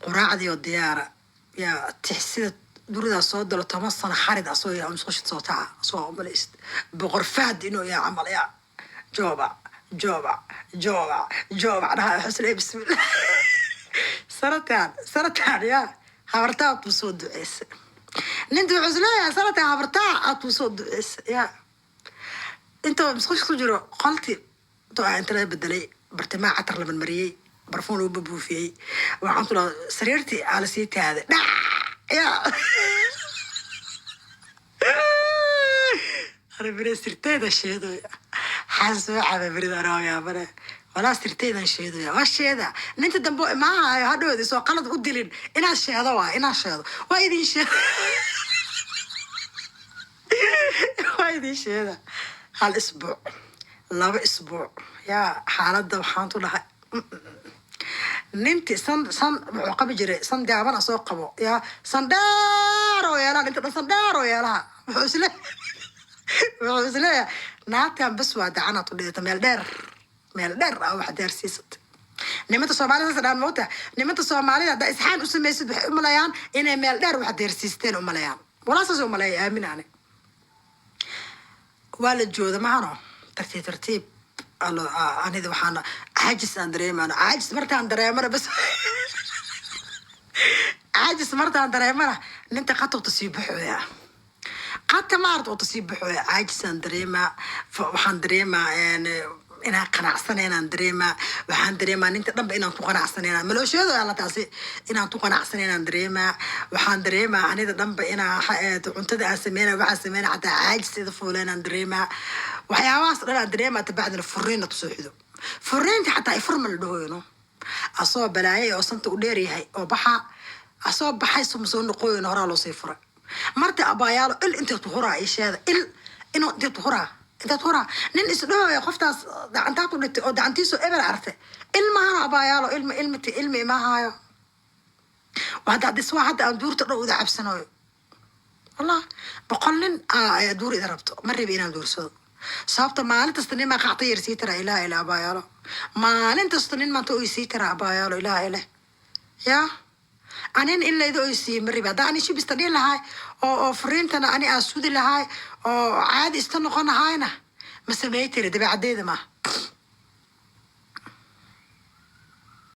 Quraacdii oo diyaara yaa tixsida duridaa soo dalo 10 sano xarid asoo yaa musqushid soo taca soo umalaysid Boqor Fahd inuu yaa camal yaa jooba jooba jooba jooba dhaha. Xusle, bismillah, sanataan sanataan yaa habartaa tuu soo duceysay. Ninta wuxuu isleeyahay sanataan habartaa aad tuu soo duceysay. Yaa inta musqusha ku jiro, qolti intuu ah inta laga bedelay, bartimaa catar la marmariyey, barfuun lagu babuufiyey, waxaan tulaa sariirtii aa lasii taaday dhac. Yaa arbire sirteeda sheedoya, xaan soo caba berida anoo yaabane. Walaa sirteedan sheedoya, waa sheeda. Ninta dambe oo imaahayo hadhoodi soo qalad u dilin inaad sheedo, waa inaad sheedo. Waa idin sheeda, waa idin sheeda. Hal isbuuc, 2 isbuuc, yaa xaaladda waxaan ku dhahay ninti san san wuxuu qabi jiray san gaabana soo qabo, yaa san dheer oo yeelaha inta dhan san dheer oo yeelaha. Wuxuu isleeyahay naagtan bas waa dacanaad u dhigata meel dheer, meel dheer ah wax deersiisatay. Nimanta Soomaalida saas dhaan moogta. Nimanta Soomaalida haddaa isxaan u samaysid, waxay umalayaan inay meel dheer wax deersiisteen umalayaan. Walaa saas umaleeya, aamin. Ani waa la jooda mahano, tartiib tartiib. Anida waxaan caajis aan dareemano, caajis markaan dareemana bas, caajis markaan dareemana ninta qatowta sii baxooya, qata maarta oo sii baxooya. Caajisaan dareemaa, waxaan dareemaa inaan qanacsaneenaan dareemaa. Waxaan dareemaa ninta dhanba inaan ku qanacsaneenaa maloosheedo alla taasi inaan ku qanacsaneenaan dareemaa. Waxaan dareemaa anida dhanba inaa cuntada aan sameyna, waxaan sameyna xataa caajis ida fuuleenaan dareemaa. Waxyaabahaas dhan aan dareemaa. Tabacdina furiinna tusoo xido, furiinta xataa ifurma la dhahoyno, asoo balaayay oo santa u dheer yahay oo baxa, asoo baxay suma soo noqoyno, horaa loo sii furay. Marta abaayaalo il inteed huraa ii sheeda, il inuu inteed huraa, inteed huraa nin isdhahooya qoftaas gacantaa ku dhigtay oo gacantiisu eber arte. Ilmahana abaayaalo ilmi ilmiti ilmi imahaayo. Hadda hadis waa hadda aan duurta dhan uda cabsanayo. Wallah 100 nin ayaa duur ida rabto. Ma rabi inaan duursado, sababta maalin kasta nin maa qacta yar sii tara. Ilaah ila abaayaalo, maalin kasta nin maanta oy sii tara abaayaalo. Ilaah ileh yaa anin in layda oy siiye ma rabi. Hadda ani shibista dhihi lahay oo furiintana ani aan sudi lahay oo caadi ista noqon lahayna, ma samey tiri dabeecadeyda maaha.